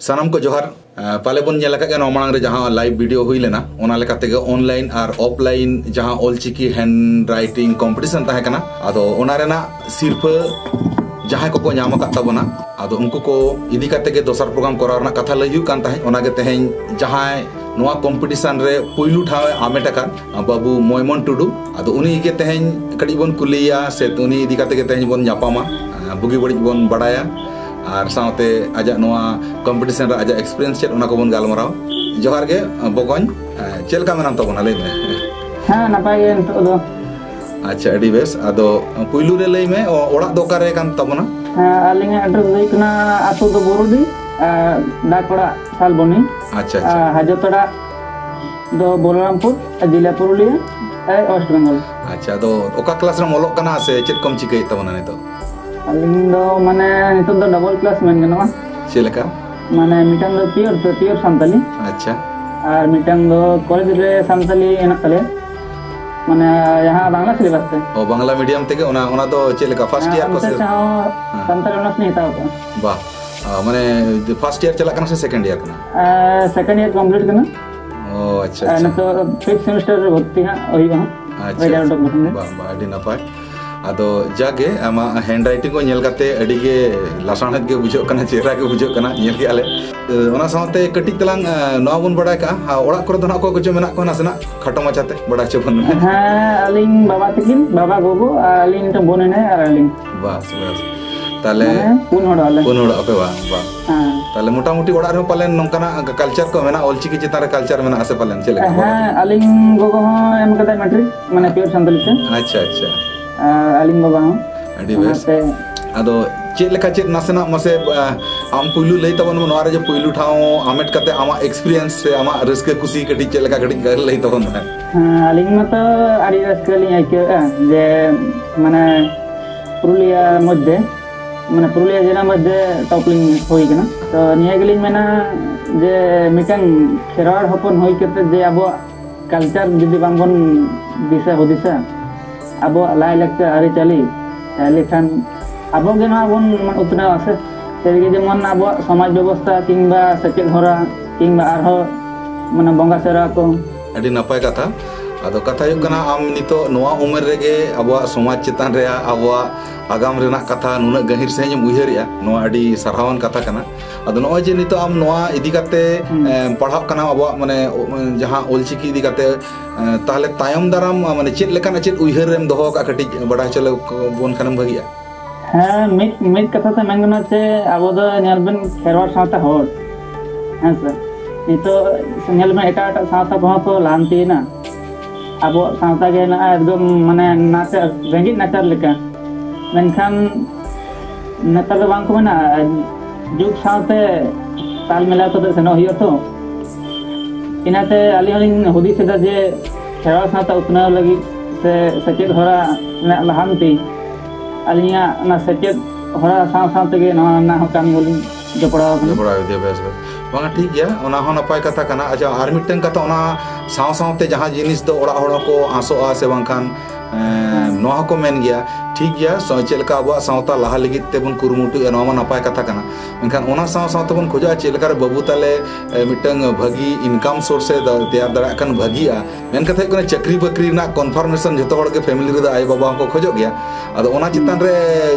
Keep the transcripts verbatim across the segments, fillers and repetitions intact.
ᱥᱟᱱᱟᱢ ᱠᱚ ᱡᱚᱦᱟᱨ᱾ ᱟᱸ, ᱯᱟᱞᱮ ᱵᱚᱱ ᱧᱮᱞ ᱟᱠᱟᱫ ᱜᱮᱭᱟ, ᱱᱚᱣᱟ ᱢᱟᱲᱟᱝ ᱨᱮ ᱡᱟᱦᱟᱸ live video ᱦᱩᱭ ᱞᱮᱱᱟ, ᱚᱱᱟ ᱞᱮᱠᱟ ᱛᱮᱜᱮ online ᱟᱨ offline ᱡᱟᱦᱟᱸ ᱚᱞᱪᱤᱠᱤ handwriting competition ᱛᱟᱦᱮᱸ ᱠᱟᱱᱟ, ᱟᱫᱚ ᱚᱱᱟ ᱨᱮᱱᱟᱜ ᱥᱤᱨᱯᱷᱟᱹ ᱡᱟᱦᱟᱸᱭ ᱠᱚᱠᱚ ᱧᱟᱢ ᱟᱠᱟᱫ ᱛᱟᱵᱚᱱᱟ, ᱟᱫᱚ ᱩᱱᱠᱩ ᱠᱚ ᱤᱫᱤ ᱠᱟᱛᱮ ᱜᱮ ᱫᱚᱥᱟᱨ program ᱠᱚᱨᱟᱣ ᱨᱮᱱᱟᱜ ᱠᱟᱛᱷᱟ ᱞᱟᱹᱭ ᱦᱩᱭᱩᱜ ᱠᱟᱱ ᱛᱟᱦᱮᱸᱫ᱾ ᱚᱱᱟᱜᱮ ᱛᱮᱦᱮᱧ ᱡᱟᱦᱟᱸᱭ ᱱᱚᱣᱟ competition ᱨᱮ ᱯᱩᱭᱞᱩ ᱴᱷᱟᱶ ᱮ ᱦᱟᱢᱮᱴ ᱟᱠᱟᱫ, ᱵᱟᱹᱵᱩ ᱢᱚᱭᱢᱚᱱ ᱴᱩᱰᱩ, ᱟᱫᱚ ᱩᱱᱤ ᱜᱮ ᱛᱮᱦᱮᱧ ᱠᱟᱹᱴᱤᱡ ᱵᱚᱱ ᱠᱩᱞᱤᱭᱮᱭᱟ ᱥᱮ ᱩᱱᱤ ᱤᱫᱤ ᱠᱟᱛᱮ ᱜᱮ ᱛᱮᱦᱮᱧ ᱵᱚᱱ ᱧᱟᱯᱟᱢᱟ, ᱵᱩᱜᱤ ᱵᱟᱹᱲᱤᱡ ᱵᱚᱱ ᱵᱟᱲᱟᱭᱟ, ᱟᱨ ᱥᱟᱶᱛᱮ ᱟᱡᱟᱜ ᱱᱚᱣᱟ competition ᱨᱮ ᱟᱡᱟᱜ experience ᱪᱮᱫ, ᱚᱱᱟ ᱠᱚᱵᱚᱱ ᱜᱟᱞᱢᱟᱨᱟᱣᱟ᱾ ᱡᱚᱦᱟᱨ ᱜᱮ ᱵᱚᱠᱚᱧ, ᱪᱮᱫ ᱞᱮᱠᱟ ᱢᱮᱱᱟᱢ ᱛᱟᱵᱚᱱᱟ, ᱞᱟᱹᱭ ᱢᱮ᱾ ᱦᱮᱸ, ᱱᱟᱯᱟᱭ ᱜᱮ ᱱᱤᱛᱚᱜ ᱫᱚ᱾ ᱟᱪᱪᱷᱟ, ᱟᱹᱰᱤ ᱵᱮᱥ᱾ ᱟᱫᱚ ᱯᱩᱭᱞᱩ ᱨᱮ ᱞᱟᱹᱭ ᱢᱮ, ᱚ-, ᱚᱲᱟᱜ ᱫᱚ ᱚᱠᱟᱨᱮ ᱠᱟᱱ ᱛᱟᱵᱚᱱᱟ? ᱦᱮᱸ, ᱟᱹᱞᱤᱧᱟᱜ address ᱫᱚ ᱦᱩᱭᱩᱜ ᱠᱟᱱᱟ, ᱟᱹᱛᱩ ᱫᱚ ᱵᱩᱨᱩᱰᱤ, ᱟᱨ ᱰᱟᱠ ᱚᱲᱟᱜ ᱥᱟᱞᱵᱚᱱᱤ, ᱟᱪᱪᱷᱟ, ᱟᱪᱪᱷᱟ᱾ ᱟᱨ ᱦᱟᱡᱚᱛ ᱚᱲᱟᱜ ᱫᱚ ᱵᱚᱞᱨᱟᱢᱯᱩᱨ, ᱟᱨ ᱡᱮᱞᱟ ᱯᱩᱨᱩᱞᱤᱭᱟᱹ, ᱮ, West Bengal᱾ ᱟᱪᱪᱷᱟ, ᱟᱫᱚ ᱚᱠᱟ class ᱨᱮᱢ ᱚᱞᱚᱜ ᱠᱟᱱᱟ ᱥᱮ ᱪᱮᱫ ᱠᱚᱢ ᱪᱤᱠᱟᱹᱭᱮᱫ ᱛᱟᱵᱚᱱᱟ ᱱᱤᱛᱚᱜ? ᱟᱹᱞᱤᱧ ᱫᱚ ᱢᱟᱱᱮ ᱱᱤᱛᱚᱜ ᱫᱚ double class ᱢᱮᱱ ᱜᱟᱱᱚᱜᱼᱟ᱾ ᱪᱮᱫ ᱞᱮᱠᱟ? ᱢᱟᱱᱮ ᱢᱤᱫᱴᱟᱝ ᱫᱚ pure, pure ᱥᱟᱱᱛᱟᱞᱤ᱾ ᱟᱪᱪᱷᱟ᱾ ᱟᱨ ᱢᱤᱫᱴᱟᱝ ᱫᱚ ᱠᱚᱞᱮᱡᱽ ᱨᱮ ᱥᱟᱱᱛᱟᱞᱤ ᱦᱮᱱᱟᱜ ᱛᱟᱞᱮᱭᱟ, ᱢᱟᱱᱮ ᱡᱟᱦᱟᱸ ᱵᱟᱝᱞᱟ syllabus ᱛᱮ᱾ ᱚ, ᱵᱟᱝᱞᱟ medium ᱛᱮᱜᱮ᱾ ᱚᱱᱟ, ᱚᱱᱟ ᱫᱚ ᱪᱮᱫ ᱞᱮᱠᱟ, first year ᱠᱚ ᱚᱱᱛᱮ ᱥᱮ? ᱥᱟᱶ ᱦᱮᱸ᱾ ᱥᱟᱱᱛᱟᱞᱤ honours ᱞᱤᱧ ᱦᱟᱛᱟᱣ ᱠᱟᱜᱼᱟ᱾ ᱵᱟᱦ, ᱟ, ᱢᱟᱱᱮ first year ᱪᱟᱞᱟᱜ ᱠᱟᱱᱟ ᱥᱮ second year ᱠᱟᱱᱟ? ᱟᱨ second year complete ᱠᱟᱱᱟ᱾ ᱚ, ᱟᱪᱪᱷᱟ, ᱟᱨ ᱟᱪᱪᱷᱟ᱾ ᱱᱤᱛᱚᱜ fifth semester ᱨᱮ ᱵᱷᱚᱨᱛᱤ ᱦᱟᱸᱜ ᱦᱩᱭᱩᱜᱼᱟ ᱦᱟᱸᱜ, ᱟᱪᱪᱷᱟ, result ᱟᱪᱪᱷᱟ᱾ ᱩᱰᱩᱠ ᱞᱮᱠᱷᱟᱱ ᱜᱮ᱾ ᱵᱟᱝ, ᱵᱟᱝ, ᱟᱹᱰᱤ ᱱᱟᱯᱟᱭ᱾ ᱟᱫᱚ ᱡᱟᱜᱮ ᱟᱢᱟᱜ handwriting ᱠᱚ ᱧᱮᱞ ᱠᱟᱛᱮ ᱟᱹᱰᱤ ᱜᱮ ᱞᱟᱥᱟᱬᱦᱮᱫ ᱜᱮ ᱵᱩᱡᱷᱟᱹᱜ ᱠᱟᱱᱟ, ᱪᱮᱦᱨᱟ ᱜᱮ ᱵᱩᱡᱷᱟᱹᱜ ᱠᱟᱱᱟ, ᱧᱮᱞ ᱠᱮᱜᱼᱟ ᱞᱮ᱾ ᱮ, ᱚᱱᱟ ᱥᱟᱶᱛᱮ ᱠᱟᱹᱴᱤᱡ ᱛᱟᱞᱟᱝ, ᱮ, ᱱᱚᱣᱟ ᱵᱚᱱ ᱵᱟᱲᱟᱭ ᱠᱟᱜᱼᱟ, ᱟ, ᱚᱲᱟᱜ ᱠᱚᱨᱮ ᱫᱚ ᱱᱟᱜ ᱚᱠᱚᱭ ᱠᱚᱪᱚ ᱢᱮᱱᱟᱜ ᱠᱚᱣᱟ, ᱱᱟᱥᱮᱱᱟᱜ ᱠᱷᱟᱴᱚ ᱢᱟᱪᱷᱟᱛᱮ ᱵᱟᱲᱟᱭ ᱦᱚᱪᱚ ᱵᱚᱱ ᱢᱮ᱾ ᱦᱮᱸ, ᱟᱹᱞᱤᱧ ᱵᱟᱵᱟ ᱛᱟᱹᱠᱤᱱ, ᱵᱟᱵᱟ, ᱜᱚᱜᱚ, ᱟᱨ ᱟᱹᱞᱤᱧ ᱢᱤᱫᱴᱟᱝ ᱵᱳᱱ ᱦᱮᱱᱟᱭᱟ, ᱟᱨ ᱟᱹᱞᱤᱧ᱾ ᱵᱟᱥ, ᱵᱟᱥ᱾ ᱛᱟᱦᱞᱮ ᱢᱟᱱᱮ ᱯᱩᱱ ᱦᱚᱲᱚᱜ ᱟᱞᱮ᱾ ᱯᱩᱱ ᱦᱚᱲᱚᱜ ᱟᱯᱮ ᱵᱟᱝ? ᱵᱟᱝ᱾ ᱦᱮᱸ᱾ ᱛᱟᱦᱞᱮ ᱢᱚᱴᱟᱢᱩᱴᱤ ᱚᱲᱟᱜ ᱨᱮᱦᱚᱸ ᱯᱟᱞᱮᱱ ᱱᱚᱝᱠᱟᱱᱟᱜ culture ᱠᱚ ᱢᱮᱱᱟᱜᱼᱟ, ᱚᱞᱪᱤᱠᱤ ᱪᱮᱛᱟᱱ ᱨᱮ culture ᱢᱮᱱᱟᱜᱼᱟ ᱥᱮ ᱯᱟᱞᱮᱱ, ᱪᱮᱫ ᱞᱮᱠᱟ? ᱦᱮᱸ, ᱟᱹᱞᱤᱧ ᱜᱚᱜᱚ ᱦᱚᱸ ᱮᱢ ᱠᱟᱫᱟᱭ ᱢᱮᱴᱨᱤᱠ, ᱢᱟᱱᱮ pure ᱥᱟᱱᱛᱟᱞᱤ ᱛᱮ᱾ ᱟᱪᱪᱷᱟ, ᱟᱪᱪᱷᱟ᱾ ᱟᱨ ᱟᱹᱞᱤᱧ ᱵᱟᱵᱟ ᱦᱚᱸ᱾ ᱟᱹᱰᱤ ᱵᱮᱥ᱾ ᱚᱱᱟᱛᱮ ᱟᱫᱚ ᱪᱮᱫ ᱞᱮᱠᱟ, ᱪᱮᱫ ᱱᱟᱥᱮᱱᱟᱜ ᱢᱟᱥᱮ, ᱟ, ᱟᱢ ᱯᱩᱭᱞᱩ ᱞᱟᱹᱭ ᱛᱟᱵᱚᱱ ᱢᱮ, ᱱᱚᱣᱟ ᱨᱮ ᱡᱮ ᱯᱩᱭᱞᱩ ᱴᱷᱟᱶ ᱦᱟᱢᱮᱴ ᱠᱟᱛᱮ ᱟᱢᱟᱜ experience ᱥᱮ ᱟᱢᱟᱜ ᱨᱟᱹᱥᱠᱟᱹ ᱠᱩᱥᱤ ᱠᱟᱹᱴᱤᱡ ᱪᱮᱫ ᱞᱮᱠᱟ, ᱠᱟᱹᱴᱤᱡ ᱞᱟᱹᱭ ᱛᱟᱵᱚᱱ ᱢᱮ᱾ ᱦᱮᱸ, ᱟᱹᱞᱤᱧ ᱢᱟᱛᱚ ᱟᱹᱰᱤ ᱨᱟᱹᱥᱠᱟᱹ ᱞᱤᱧ ᱟᱹᱭᱠᱟᱹᱣᱮᱫᱼᱟ ᱡᱮ, ᱢᱟᱱᱮ, ᱯᱩᱨᱩᱞᱤᱭᱟᱹ ᱢᱚᱫᱽᱫᱷᱮ, ᱢᱟᱱᱮ, ᱯᱩᱨᱩᱞᱤᱭᱟᱹ ᱡᱮᱞᱟ ᱢᱚᱫᱽᱫᱷᱮ top ᱞᱤᱧ ᱦᱩᱭ ᱠᱟᱱᱟ᱾ ᱛᱚ, ᱱᱤᱭᱟᱹ ᱜᱮᱞᱤᱧ ᱢᱮᱱᱟ ᱡᱮ ᱢᱤᱫᱴᱟᱝ ᱠᱷᱮᱨᱣᱟᱲ ᱦᱚᱯᱚᱱ ᱦᱩᱭ ᱠᱟᱛᱮ ᱡᱮ ᱟᱵᱚᱣᱟᱜ culture ᱡᱩᱫᱤ ᱵᱟᱝᱵᱚᱱ ᱫᱤᱥᱟᱹ ᱦᱩᱫᱤᱥᱟ, ᱟᱵᱚᱣᱟᱜ ᱞᱟᱭᱼᱞᱟᱠᱪᱟᱨ ᱟᱹᱨᱤᱪᱟᱹᱞᱤ, ᱛᱟᱦᱞᱮ ᱠᱷᱟᱱ ᱟᱵᱚ ᱜᱮ ᱱᱚᱣᱟ ᱵᱚᱱ ᱩᱛᱱᱟᱹᱣᱟ ᱥᱮ᱾ ᱥᱟᱹᱨᱤᱜᱮ ᱡᱮᱢᱚᱱ ᱟᱵᱚᱣᱟᱜ ᱥᱚᱢᱟᱡᱽ ᱵᱮᱵᱚᱥᱛᱷᱟ ᱠᱤᱝᱵᱟ ᱥᱮᱪᱮᱫ ᱦᱚᱨᱟ ᱠᱤᱝᱵᱟ ᱟᱨᱦᱚᱸ ᱢᱟᱱᱮ ᱵᱚᱸᱜᱟ ᱥᱮᱨᱣᱟ ᱠᱚ᱾ ᱟᱹᱰᱤ ᱱᱟᱯᱟᱭ ᱠᱟᱛᱷᱟ᱾ ᱟᱫᱚ ᱠᱟᱛᱷᱟ ᱦᱩᱭᱩᱜ ᱠᱟᱱᱟ, ᱟᱢ ᱱᱤᱛᱚᱜ ᱱᱚᱣᱟ ᱩᱢᱮᱨ ᱨᱮᱜᱮ ᱟᱵᱚᱣᱟᱜ ᱥᱚᱢᱟᱡᱽ ᱪᱮᱛᱟᱱ ᱨᱮᱭᱟᱜ, ᱟᱵᱚᱣᱟᱜ ᱟᱜᱟᱢ ᱨᱮᱱᱟᱜ ᱠᱟᱛᱷᱟ ᱱᱩᱱᱟᱹᱜ ᱜᱟᱹᱦᱤᱨ ᱥᱟᱺᱦᱤᱡ ᱮᱢ ᱩᱭᱦᱟᱹᱨᱮᱜᱼᱟ, ᱱᱚᱣᱟ ᱟᱹᱰᱤ ᱥᱟᱨᱦᱟᱣᱟᱱ ᱠᱟᱛᱷᱟ ᱠᱟᱱᱟ᱾ ᱟᱫᱚ ᱱᱚᱜᱼᱚᱭ ᱡᱮ ᱱᱤᱛᱚᱜ ᱟᱢ ᱱᱚᱣᱟ ᱤᱫᱤ ᱠᱟᱛᱮ, ᱦᱩᱸ᱾ ᱮᱢ, ᱯᱟᱲᱦᱟᱜ ᱠᱟᱱᱟ, ᱟᱵᱚᱣᱟᱜ ᱢᱟᱱᱮ, ᱚ, ᱡᱟᱦᱟᱸ ᱚᱞᱪᱤᱠᱤ ᱤᱫᱤ ᱠᱟᱛᱮ, ᱮ, ᱛᱟᱦᱚᱞᱮ ᱛᱟᱭᱚᱢ ᱫᱟᱨᱟᱢ, ᱢᱟᱱᱮ, ᱪᱮᱫ ᱞᱮᱠᱟᱱᱟᱜ ᱪᱮᱫ ᱩᱭᱦᱟᱹᱨ ᱮᱢ ᱫᱚᱦᱚ ᱟᱠᱟᱫ, ᱠᱟᱹᱴᱤᱡ ᱵᱟᱰᱟᱭ ᱦᱚᱪᱚ ᱞᱮ ᱠᱚ, ᱵᱚᱱ ᱠᱷᱟᱱᱮᱢ ᱵᱷᱟᱹᱜᱤᱜᱼᱟ᱾ ᱦᱮᱸ, ᱢᱤᱫ, ᱢᱤᱫ ᱠᱟᱛᱷᱟ ᱛᱮ ᱢᱮᱱ ᱜᱟᱱᱚᱜᱼᱟ ᱡᱮ ᱟᱵᱚ ᱫᱚ ᱧᱮᱞ ᱵᱮᱱ ᱠᱷᱮᱨᱣᱟᱲ ᱥᱟᱶᱛᱟ ᱦᱚᱲ, ᱦᱮᱸ ᱥᱮ? ᱱᱤᱛᱚᱜ ᱧᱮᱞ ᱵᱮᱱ ᱮᱴᱟᱜ ᱮᱴᱟᱜ ᱥᱟᱶᱛᱟ ᱠᱚᱦᱚᱸ ᱠᱚ ᱞᱟᱦᱟᱱᱛᱤᱭᱮᱱᱟ, ᱟᱵᱚᱣᱟᱜ ᱥᱟᱶᱛᱟ ᱜᱮ ᱱᱚᱜᱼᱚᱭ ᱮᱠᱫᱚᱢ ᱢᱟᱱᱮ ᱱᱟᱪᱟᱨ, ᱨᱮᱸᱜᱮᱡ ᱱᱟᱪᱟᱨ ᱞᱮᱠᱟ᱾ ᱢᱮᱱᱠᱷᱟᱱ ᱱᱮᱛᱟᱨ ᱫᱚ ᱵᱟᱝ ᱠᱚ ᱢᱮᱱᱟ, ᱡᱩᱜᱽ ᱥᱟᱶᱛᱮ ᱛᱟᱞ ᱢᱤᱞᱟᱣ ᱠᱟᱛᱮ ᱥᱮᱱᱚᱜ ᱦᱩᱭᱩᱜᱼᱟ ᱛᱚ᱾ ᱤᱱᱟᱹᱛᱮ ᱟᱹᱞᱤᱧ ᱦᱚᱸᱞᱤᱧ ᱦᱩᱫᱤᱥ ᱮᱫᱟ ᱡᱮ ᱠᱷᱮᱨᱣᱟᱲ ᱥᱟᱶᱛᱟ ᱩᱛᱱᱟᱹᱣ ᱞᱟᱹᱜᱤᱫ ᱥᱮ ᱥᱮᱪᱮᱫ ᱦᱚᱨᱟ ᱨᱮᱱᱟᱜ ᱞᱟᱦᱟᱱᱛᱤ, ᱟᱹᱞᱤᱧᱟᱜ ᱚᱱᱟ ᱥᱮᱪᱮᱫ ᱦᱚᱨᱟ ᱥᱟᱶ ᱥᱟᱶ ᱛᱮᱜᱮ ᱱᱚᱣᱟ ᱨᱮᱱᱟᱜ ᱦᱚᱸ ᱠᱟᱹᱢᱤ ᱦᱚᱸᱞᱤᱧ ᱡᱚᱯᱲᱟᱣ ᱟᱠᱟᱱᱟ᱾ ᱡᱚᱯᱲᱟᱣ ᱤᱫᱤᱭᱟ, ᱵᱮᱥ, ᱵᱮᱥ᱾ ᱵᱟᱝᱟ, ᱴᱷᱤᱠ ᱜᱮᱭᱟ, ᱚᱱᱟ ᱦᱚᱸ ᱱᱟᱯᱟᱭ ᱠᱟᱛᱷᱟ ᱠᱟᱱᱟ᱾ ᱟᱪᱪᱷᱟ, ᱟᱨ ᱢᱤᱫᱴᱟᱝ ᱠᱟᱛᱷᱟ, ᱚᱱᱟ ᱥᱟᱶ ᱥᱟᱶᱛᱮ ᱡᱟᱦᱟᱸ ᱡᱤᱱᱤᱥ ᱫᱚ ᱚᱲᱟᱜ ᱦᱚᱲ ᱦᱚᱸᱠᱚ ᱟᱸᱥᱚᱜᱼᱟ ᱥᱮ ᱵᱟᱝᱠᱷᱟᱱ, ᱮᱸ, ᱦᱮᱸ᱾ ᱱᱚᱣᱟ ᱦᱚᱸᱠᱚ ᱢᱮᱱ ᱜᱮᱭᱟ, ᱴᱷᱤᱠ ᱜᱮᱭᱟ, ᱥᱚ-, ᱪᱮᱫ ᱞᱮᱠᱟ ᱟᱵᱚᱣᱟᱜ ᱥᱟᱶᱛᱟ ᱞᱟᱦᱟ ᱞᱟᱹᱜᱤᱫ ᱛᱮᱵᱚᱱ ᱠᱩᱨᱩᱢᱩᱴᱩᱭᱮᱫᱼᱟ, ᱱᱚᱣᱟ ᱢᱟ ᱱᱟᱯᱟᱭ ᱠᱟᱛᱷᱟ ᱠᱟᱱᱟ᱾ ᱢᱮᱱᱠᱷᱟᱱ ᱚᱱᱟ ᱥᱟᱶ ᱥᱟᱶ ᱛᱮᱵᱚᱱ ᱠᱷᱚᱡᱚᱜᱼᱟ ᱪᱮᱫ ᱞᱮᱠᱟᱨᱮ ᱵᱟᱹᱵᱩ ᱛᱟᱞᱮ, ᱮ, ᱢᱤᱫᱴᱟᱝ ᱵᱷᱟᱹᱜᱤ income source ᱮ ᱫᱟ-, ᱛᱮᱭᱟᱨ ᱫᱟᱲᱮᱭᱟᱜ ᱠᱷᱟᱱ ᱵᱷᱟᱹᱜᱤᱜᱼᱟ᱾ ᱢᱮᱱ ᱠᱟᱛᱷᱟ ᱦᱩᱭᱩᱜ ᱠᱟᱱᱟ, ᱪᱟᱹᱠᱨᱤ ᱵᱟᱹᱠᱨᱤ ᱨᱮᱱᱟᱜ confirmation ᱡᱷᱚᱛᱚ ᱦᱚᱲ ᱜᱮ family ᱨᱮᱫᱚ ᱟᱭᱳ ᱵᱟᱵᱟ ᱦᱚᱸᱠᱚ ᱠᱷᱚᱡᱚᱜ ᱜᱮᱭᱟ᱾ ᱟᱫᱚ ᱚᱱᱟ ᱪᱮᱛᱟᱱ ᱦᱩᱸ᱾ ᱨᱮ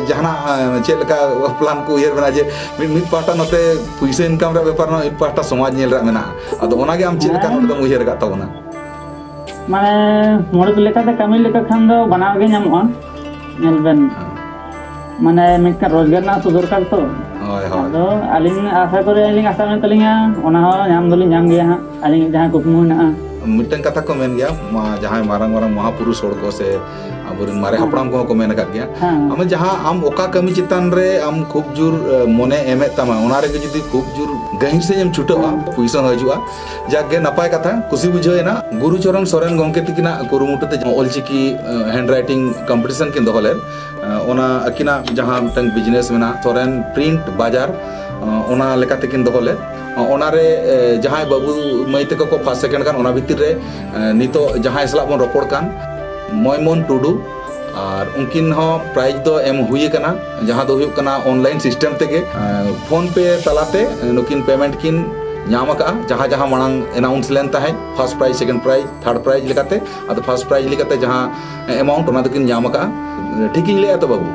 ᱡᱟᱦᱟᱱᱟᱜ, ᱮ, ᱪᱮᱫ ᱞᱮᱠᱟ plan ᱠᱚ ᱩᱭᱦᱟᱹᱨ ᱢᱮᱱᱟᱜᱼᱟ ᱡᱮ ᱢᱤᱫ, ᱢᱤᱫ ᱯᱟᱦᱴᱟ ᱱᱚᱛᱮ ᱯᱩᱭᱥᱟᱹ income ᱨᱮᱭᱟᱜ ᱵᱮᱯᱟᱨ ᱢᱮᱱᱟᱜᱼᱟ, ᱢᱤᱫ ᱯᱟᱦᱴᱟ ᱥᱚᱢᱟᱡᱽ ᱧᱮᱞ ᱨᱮᱭᱟᱜ ᱢᱮᱱᱟᱜᱼᱟ᱾ ᱟᱫᱚ ᱚᱱᱟᱜᱮ ᱟᱢ ᱪᱮᱫ ᱞᱮᱠᱟ ᱦᱮᱸ᱾ ᱱᱚᱰᱮ ᱫᱚᱢ ᱩᱭᱦᱟᱹᱨ ᱟᱠᱟᱫ ᱛᱟᱵᱚᱱᱟ? ᱢᱟᱱᱮ, ᱢᱩᱲᱩᱫ ᱞᱮᱠᱟᱛᱮ ᱠᱟᱹᱢᱤ ᱞᱮᱠᱟ ᱠᱷᱟᱱ ᱫᱚ ᱵᱟᱱᱟᱨ ᱜᱮ ᱧᱟᱢᱚᱜᱼᱟ᱾ ᱧᱮᱞ ᱵᱮᱱ, ᱦᱮᱸ᱾ ᱢᱟᱱᱮ, ᱢᱤᱫᱴᱟᱝ ᱨᱳᱡᱽᱜᱟᱨ ᱨᱮᱱᱟᱜ ᱛᱚ ᱫᱚᱨᱠᱟᱨ ᱛᱚ᱾ ᱦᱳᱭ, ᱦᱳᱭ᱾ ᱟᱫᱚ ᱟᱹᱞᱤᱧ ᱟᱥᱟ ᱠᱚᱨᱮ, ᱟᱹᱞᱤᱧ ᱟᱥᱟ ᱢᱮᱱᱟᱜ ᱛᱟᱹᱞᱤᱧᱟ, ᱚᱱᱟ ᱦᱚᱸ ᱧᱟᱢ ᱫᱚᱞᱤᱧ ᱧᱟᱢ ᱜᱮᱭᱟ ᱦᱟᱸᱜ, ᱟᱹᱞᱤᱧᱟᱜ ᱡᱟᱦᱟᱸ ᱠᱩᱠᱢᱩ ᱢᱮᱱᱟᱜᱼᱟ᱾ ᱢᱤᱫᱴᱟᱝ ᱠᱟᱛᱷᱟ ᱠᱚ ᱢᱮᱱ ᱜᱮᱭᱟ, ᱢᱟ-, ᱡᱟᱦᱟᱸᱭ ᱢᱟᱨᱟᱝ ᱢᱟᱨᱟᱝ ᱢᱚᱦᱟᱯᱩᱨᱩᱥ ᱦᱚᱲ ᱠᱚ ᱥᱮ ᱟᱵᱚᱨᱮᱱ ᱢᱟᱨᱮ ᱦᱮᱸ᱾ ᱦᱟᱯᱲᱟᱢ ᱠᱚᱦᱚᱸ ᱠᱚ ᱢᱮᱱ ᱟᱠᱟᱫ ᱜᱮᱭᱟ, ᱦᱮᱸ᱾ ᱟᱢ ᱡᱟᱦᱟᱸ, ᱟᱢ ᱚᱠᱟ ᱠᱟᱹᱢᱤ ᱪᱮᱛᱟᱱ ᱨᱮ ᱟᱢ ᱠᱷᱩᱵ ᱡᱳᱨ, ᱮ, ᱢᱚᱱᱮ ᱮᱢᱮᱫ ᱛᱟᱢᱟ, ᱚᱱᱟ ᱨᱮᱜᱮ ᱡᱩᱫᱤ ᱠᱷᱩᱵ ᱡᱳᱨ ᱜᱟᱹᱦᱤᱨ ᱥᱮᱫ ᱮᱢ ᱪᱷᱩᱴᱟᱹᱜᱼᱟ, ᱦᱮᱸ᱾ ᱯᱩᱭᱥᱟᱹ ᱦᱚᱸ ᱦᱤᱡᱩᱜᱼᱟ᱾ ᱡᱟᱠ ᱜᱮ, ᱱᱟᱯᱟᱭ ᱠᱟᱛᱷᱟ, ᱠᱩᱥᱤ ᱵᱩᱡᱷᱟᱹᱣ ᱮᱱᱟ᱾ ᱜᱩᱨᱩ ᱪᱚᱨᱚᱱ ᱥᱚᱨᱮᱱ ᱜᱚᱢᱠᱮ ᱛᱤᱠᱤᱱᱟᱜ ᱠᱩᱨᱩᱢᱩᱴᱩ ᱛᱮ ᱡᱟᱦᱟᱸ ᱚᱞᱪᱤᱠᱤ, ᱮ, handwriting competition ᱠᱤᱱ ᱫᱚᱦᱚ ᱞᱮᱫ, ᱮ, ᱚᱱᱟ ᱟᱹᱠᱤᱱᱟᱜ ᱡᱟᱦᱟᱸ ᱢᱤᱫᱴᱟᱝ business ᱢᱮᱱᱟᱜᱼᱟ, ᱥᱚᱨᱮᱱ Print ᱵᱟᱡᱟᱨ, ᱮ, ᱚᱱᱟ ᱞᱮᱠᱟ ᱛᱮᱠᱤᱱ ᱫᱚᱦᱚ ᱞᱮᱫ᱾ ᱮ, ᱚᱱᱟᱨᱮ, ᱮ, ᱡᱟᱦᱟᱸᱭ ᱵᱟᱹᱵᱩ ᱢᱟᱹᱭ ᱛᱟᱠᱚ ᱠᱚ first second ᱠᱟᱱ, ᱚᱱᱟ ᱵᱷᱤᱛᱤᱨ ᱨᱮ, ᱮ, ᱱᱤᱛᱚᱜ ᱡᱟᱦᱟᱸᱭ ᱥᱟᱞᱟᱜ ᱵᱚᱱ ᱨᱚᱯᱚᱲ ᱠᱟᱱ, ᱢᱚᱭᱢᱚᱱ ᱴᱩᱰᱩ, ᱟᱨ ᱩᱱᱠᱤᱱ ᱦᱚᱸ ᱯᱨᱟᱭᱤᱡᱽ ᱫᱚ ᱮᱢ ᱦᱩᱭ ᱟᱠᱟᱱᱟ, ᱡᱟᱦᱟᱸ ᱫᱚ ᱦᱩᱭᱩᱜ ᱠᱟᱱᱟ ᱚᱱᱞᱟᱭᱤᱱ ᱥᱤᱥᱴᱮᱢ ᱛᱮᱜᱮ᱾ ᱯᱷᱳᱱ ᱯᱮ ᱛᱟᱞᱟᱛᱮ ᱱᱩᱠᱤᱱ ᱯᱮᱢᱮᱱᱴ ᱠᱤᱱ ᱧᱟᱢ ᱟᱠᱟᱫᱼᱟ᱾ ᱡᱟᱦᱟᱸ ᱡᱟᱦᱟᱸ ᱢᱟᱲᱟᱝ ᱮᱱᱟᱣᱩᱱᱥ ᱞᱮᱱ ᱛᱟᱦᱮᱸᱫ, first prize, second prize, third prize ᱞᱮᱠᱟᱛᱮ, ᱟᱫᱚ ᱯᱷᱟᱥᱴ ᱯᱨᱟᱭᱤᱡᱽ ᱞᱮᱠᱟᱛᱮ ᱡᱟᱦᱟᱸ ᱮᱢᱟᱣᱩᱱᱴ, ᱚᱱᱟ ᱫᱚᱠᱤᱱ ᱧᱟᱢ ᱟᱠᱟᱫᱼᱟ᱾ ᱴᱷᱤᱠᱤᱧ ᱞᱟᱹᱭᱮᱫᱼᱟ ᱛᱚ, ᱵᱟᱹᱵᱩ?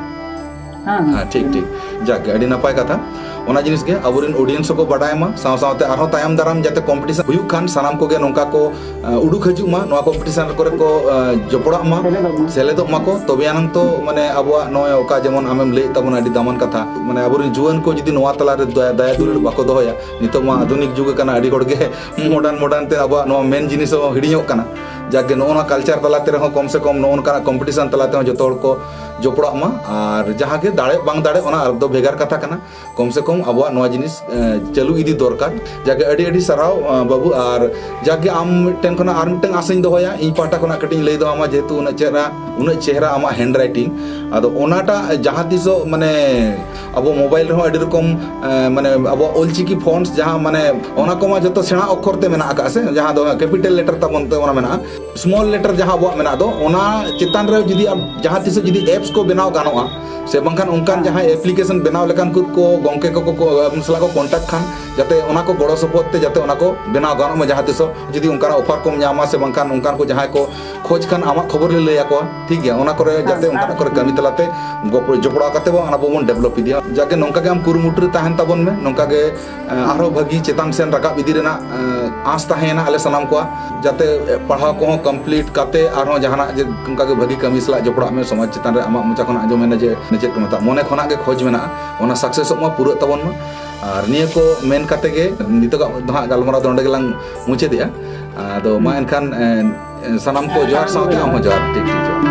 ᱦᱮᱸ, ᱦᱮᱸ᱾ ᱦᱮᱸ, ᱴᱷᱤᱠ, ᱴᱷᱤᱠ᱾ ᱡᱟᱠ, ᱟᱹᱰᱤ ᱱᱟᱯᱟᱭ ᱠᱟᱛᱷᱟ᱾ ᱚᱱᱟ ᱡᱤᱱᱤᱥ ᱜᱮ ᱟᱵᱚᱨᱮᱱ ᱚᱰᱤᱭᱮᱱᱥ ᱦᱚᱸᱠᱚ ᱵᱟᱰᱟᱭ ᱢᱟ, ᱥᱟᱶ ᱥᱟᱶᱛᱮ ᱟᱨᱦᱚᱸ ᱛᱟᱭᱚᱢ ᱫᱟᱨᱟᱢ ᱡᱟᱛᱮ ᱠᱚᱢᱯᱤᱴᱤᱥᱚᱱ ᱦᱩᱭᱩᱜ ᱠᱷᱟᱱ ᱥᱟᱱᱟᱢ ᱠᱚᱜᱮ ᱱᱚᱝᱠᱟ ᱠᱚ, ᱟᱸ, ᱩᱰᱩᱠ ᱦᱤᱡᱩᱜ ᱢᱟ, ᱱᱚᱣᱟ ᱠᱚᱢᱯᱤᱴᱤᱥᱚᱱ ᱠᱚᱨᱮ ᱠᱚ, ᱟᱸ, ᱡᱚᱯᱲᱟᱜ ᱢᱟ, ᱥᱮᱞᱮᱫᱚᱜ ᱢᱟ᱾ ᱥᱮᱞᱮᱫᱚᱜ ᱢᱟᱠᱚ, ᱛᱚᱵᱮ ᱟᱱᱟᱝ ᱛᱚ, ᱢᱟᱱᱮ, ᱟᱵᱚᱣᱟᱜ ᱱᱚᱜᱼᱚᱭ ᱚᱠᱟ ᱡᱮᱢᱚᱱ ᱟᱢᱮᱢ ᱞᱟᱹᱭᱮᱫ ᱛᱟᱵᱚᱱᱟ, ᱟᱹᱰᱤ ᱫᱟᱢᱟᱱ ᱠᱟᱛᱷᱟ, ᱢᱟᱱᱮ, ᱟᱵᱚᱨᱮᱱ ᱡᱩᱣᱟᱹᱱ ᱠᱚ ᱡᱩᱫᱤ ᱱᱚᱣᱟ ᱛᱟᱞᱟᱨᱮ ᱫᱟᱭᱟ, ᱫᱟᱭᱟ ᱫᱩᱞᱟᱹᱲ ᱵᱟᱠᱚ ᱫᱚᱦᱚᱭᱟ, ᱱᱤᱛᱚᱜ ᱢᱟ ᱟᱫᱷᱩᱱᱤᱠ ᱡᱩᱜᱽ ᱟᱠᱟᱱᱟ, ᱟᱹᱰᱤ ᱦᱚᱲ ᱜᱮ ᱢᱚᱰᱟᱨᱱ, ᱢᱚᱰᱟᱨᱱ ᱛᱮ ᱟᱵᱚᱣᱟᱜ ᱱᱚᱣᱟ ᱢᱮᱱ ᱡᱤᱱᱤᱥ ᱦᱚᱸ ᱦᱤᱲᱤᱧᱚᱜ ᱠᱟᱱᱟ᱾ ᱡᱟᱠ ᱜᱮ, ᱱᱚᱜᱼᱚ ᱱᱚᱣᱟ ᱠᱟᱞᱪᱟᱨ ᱛᱟᱞᱟ ᱛᱮ ᱨᱮᱦᱚᱸ ᱠᱚᱢ ᱥᱮ ᱠᱚᱢ ᱱᱚᱜᱼᱚ ᱱᱚᱝᱠᱟᱱᱟᱜ ᱠᱚᱢᱯᱤᱴᱤᱥᱚᱱ ᱛᱟᱞᱟ ᱛᱮᱦᱚᱸ ᱡᱚᱛᱚ ᱦᱚᱲ ᱠᱚ ᱡᱚᱯᱲᱟᱜ ᱢᱟ᱾ ᱟᱨ ᱡᱟᱦᱟᱸ ᱜᱮ ᱫᱟᱲᱮᱜ ᱵᱟᱝ ᱫᱟᱲᱮᱜ, ᱚᱱᱟ ᱟᱨ ᱫᱚ ᱵᱷᱮᱜᱟᱨ ᱠᱟᱛᱷᱟ ᱠᱟᱱᱟ᱾ ᱠᱚᱢ ᱥᱮ ᱠᱚᱢ ᱟᱵᱚᱣᱟᱜ ᱱᱚᱣᱟ ᱡᱤᱱᱤᱥ, ᱮ, ᱪᱟᱹᱞᱩ ᱤᱫᱤ ᱫᱚᱨᱠᱟᱨ᱾ ᱡᱟᱠ ᱜᱮ, ᱟᱹᱰᱤ ᱟᱹᱰᱤ ᱥᱟᱨᱦᱟᱣ, ᱮ, ᱵᱟᱹᱵᱩ᱾ ᱟᱨ ᱡᱟᱠ ᱜᱮ, ᱟᱢ ᱴᱷᱮᱱ ᱠᱷᱚᱱᱟᱜ ᱟᱨ ᱢᱤᱫᱴᱟᱝ ᱟᱥᱟᱧ ᱫᱚᱦᱚᱭᱟ, ᱤᱧ ᱯᱟᱦᱴᱟ ᱠᱷᱚᱱᱟᱜ ᱠᱟᱹᱴᱤᱡ ᱤᱧ ᱞᱟᱹᱭ ᱫᱚᱦᱚ ᱟᱢᱟ, ᱡᱮᱦᱮᱛᱩ ᱩᱱᱟᱹᱜ ᱪᱮᱦᱨᱟ, ᱩᱱᱟᱹᱜ ᱪᱮᱦᱨᱟ ᱟᱢᱟᱜ ᱦᱮᱱᱰ ᱨᱟᱭᱴᱤᱝ᱾ ᱟᱫᱚ ᱚᱱᱟᱴᱟᱜ ᱡᱟᱦᱟᱸ ᱛᱤᱥᱚᱜ, ᱢᱟᱱᱮ, ᱟᱵᱚ ᱢᱳᱵᱟᱭᱤᱞ ᱨᱮᱦᱚᱸ ᱟᱹᱰᱤ ᱨᱚᱠᱚᱢ, ᱮ, ᱢᱟᱱᱮ, ᱟᱵᱚᱣᱟᱜ ᱚᱞᱪᱤᱠᱤ ᱯᱷᱚᱱᱴᱥ ᱡᱟᱦᱟᱸ, ᱢᱟᱱᱮ, ᱚᱱᱟ ᱠᱚᱢᱟ ᱡᱚᱛᱚ ᱥᱮᱬᱟ ᱚᱠᱠᱷᱚᱨ ᱛᱮ ᱢᱮᱱᱟᱜ ᱟᱠᱟᱫ, ᱥᱮ ᱡᱟᱦᱟᱸ ᱫᱚ ᱠᱮᱯᱤᱴᱟᱞ ᱞᱮᱴᱟᱨ ᱛᱟᱵᱚᱱ ᱛᱮ ᱚᱱᱟ ᱢᱮᱱᱟᱜᱼᱟ, ᱥᱢᱚᱞ ᱞᱮᱴᱟᱨ ᱡᱟᱦᱟᱸ ᱟᱵᱚᱣᱟᱜ ᱢᱮᱱᱟᱜ ᱫᱚ, ᱚᱱᱟ ᱪᱮᱛᱟᱱ ᱨᱮ ᱡᱩᱫᱤ ᱟᱢ ᱡᱟᱦᱟᱸ ᱛᱤᱥᱚᱜ ᱡᱩᱫᱤ ᱮᱯᱥ ᱠᱚ ᱵᱮᱱᱟᱣ ᱜᱟᱱᱚᱜᱼᱟ, ᱥᱮ ᱵᱟᱝᱠᱷᱟᱱ ᱚᱱᱠᱟᱱ ᱡᱟᱦᱟᱸ ᱮᱯᱞᱤᱠᱮᱥᱚᱱ ᱵᱮᱱᱟᱣ ᱞᱮᱠᱟᱱ ᱠᱚ, ᱠᱚ ᱜᱚᱝᱠᱮ ᱠᱚ, ᱠᱚ, ᱠᱚ ᱟᱢ ᱥᱟᱞᱟᱜ ᱠᱚ ᱠᱚᱱᱴᱟᱠᱴ ᱠᱷᱟᱱ, ᱡᱟᱛᱮ ᱚᱱᱟ ᱠᱚ ᱜᱚᱲᱚ ᱥᱚᱯᱚᱦᱚᱫ ᱛᱮ ᱡᱟᱛᱮ ᱚᱱᱟ ᱠᱚ ᱵᱮᱱᱟᱣ ᱜᱟᱱᱚᱜ ᱢᱟ᱾ ᱡᱟᱦᱟᱸ ᱛᱤᱥᱚᱜ ᱡᱩᱫᱤ ᱚᱱᱠᱟᱱᱟᱜ ᱚᱯᱷᱟᱨ ᱠᱚᱢ ᱧᱟᱢᱟ, ᱥᱮ ᱵᱟᱝᱠᱷᱟᱱ ᱚᱱᱠᱟᱱ ᱠᱚ ᱡᱟᱦᱟᱸᱭ ᱠᱚ ᱠᱷᱚᱡᱽ ᱠᱷᱟᱱ, ᱟᱢᱟᱜ ᱠᱷᱚᱵᱚᱨ ᱞᱮ ᱞᱟᱹᱭ ᱟᱠᱚᱣᱟ, ᱴᱷᱤᱠ ᱜᱮᱭᱟ? ᱚᱱᱟ ᱠᱚᱨᱮ ᱡᱟᱛᱮ ᱚᱱᱠᱟᱱᱟᱜ ᱠᱚᱨᱮ ᱠᱟᱹᱢᱤ ᱛᱟᱞᱟᱛᱮ ᱜᱚᱯᱚ-, ᱡᱚᱯᱲᱟᱣ ᱠᱟᱛᱮ ᱵᱚᱱ, ᱚᱱᱟ ᱵᱚᱱ ᱰᱮᱵᱷᱞᱚᱯ ᱤᱫᱤᱭᱟ᱾ ᱡᱟᱜᱮ ᱱᱚᱝᱠᱟ ᱜᱮ ᱟᱢ ᱠᱩᱨᱩᱢᱩᱴᱩ ᱨᱮ ᱛᱟᱦᱮᱱ ᱛᱟᱵᱚᱱ ᱢᱮ, ᱱᱚᱝᱠᱟ ᱜᱮ, ᱮᱸ, ᱟᱨᱦᱚᱸ ᱵᱷᱟᱹᱜᱤ ᱪᱮᱛᱟᱱ ᱥᱮᱱ ᱨᱟᱠᱟᱵ ᱤᱫᱤ ᱨᱮᱱᱟᱜ, ᱮᱸ, ᱟᱸᱥ ᱛᱟᱦᱮᱸᱭᱮᱱᱟ ᱟᱞᱮ ᱥᱟᱱᱟᱢ ᱠᱚᱣᱟᱜ, ᱡᱟᱛᱮ ᱯᱟᱲᱦᱟᱣ ᱠᱚᱦᱚᱸ ᱠᱚᱢᱯᱞᱤᱴ ᱠᱟᱛᱮ ᱟᱨᱦᱚᱸ ᱡᱟᱦᱟᱱᱟᱜ ᱡᱮ ᱚᱱᱠᱟ ᱜᱮ ᱵᱷᱟᱹᱜᱤ ᱠᱟᱹᱢᱤ ᱥᱟᱞᱟᱜ ᱡᱚᱯᱲᱟᱜ ᱢᱮ᱾ ᱥᱚᱢᱟᱡᱽ ᱪᱮᱛᱟᱱ ᱨᱮ ᱟᱢᱟᱜ ᱢᱚᱪᱟ ᱠᱷᱚᱱᱟᱜ ᱟᱸᱡᱚᱢ ᱮᱱᱟ ᱡᱮ, ᱪᱮᱫ ᱠᱚ ᱢᱮᱛᱟᱜᱼᱟ, ᱢᱚᱱᱮ ᱠᱷᱚᱱᱟᱜ ᱜᱮ ᱠᱷᱚᱡᱽ ᱢᱮᱱᱟᱜᱼᱟ, ᱚᱱᱟ ᱥᱟᱠᱥᱮᱥᱚᱜ ᱢᱟ, ᱯᱩᱨᱟᱹᱜ ᱛᱟᱵᱚᱱ ᱢᱟ᱾ ᱟᱨ ᱱᱤᱭᱟᱹ ᱠᱚ ᱢᱮᱱ ᱠᱟᱛᱮ ᱜᱮ ᱱᱤᱛᱚᱜᱟᱜ ᱫᱚ ᱦᱟᱸᱜ ᱜᱟᱞᱢᱟᱨᱟᱣ ᱫᱚ ᱱᱚᱸᱰᱮ ᱜᱮᱞᱟᱝ ᱢᱩᱪᱟᱹᱫᱮᱜᱼᱟ᱾ ᱟᱫᱚ ᱢᱟ ᱮᱱᱠᱷᱟᱱ, ᱮᱸ, ᱥᱟᱱᱟᱢ ᱠᱚ ᱡᱚᱦᱟᱨ ᱥᱟᱶᱛᱮ ᱟᱢ ᱦᱚᱸ ᱡᱚᱦᱟᱨ᱾ ᱴᱷᱤᱠ, ᱴᱷᱤᱠ, ᱡᱚᱦᱟᱨ᱾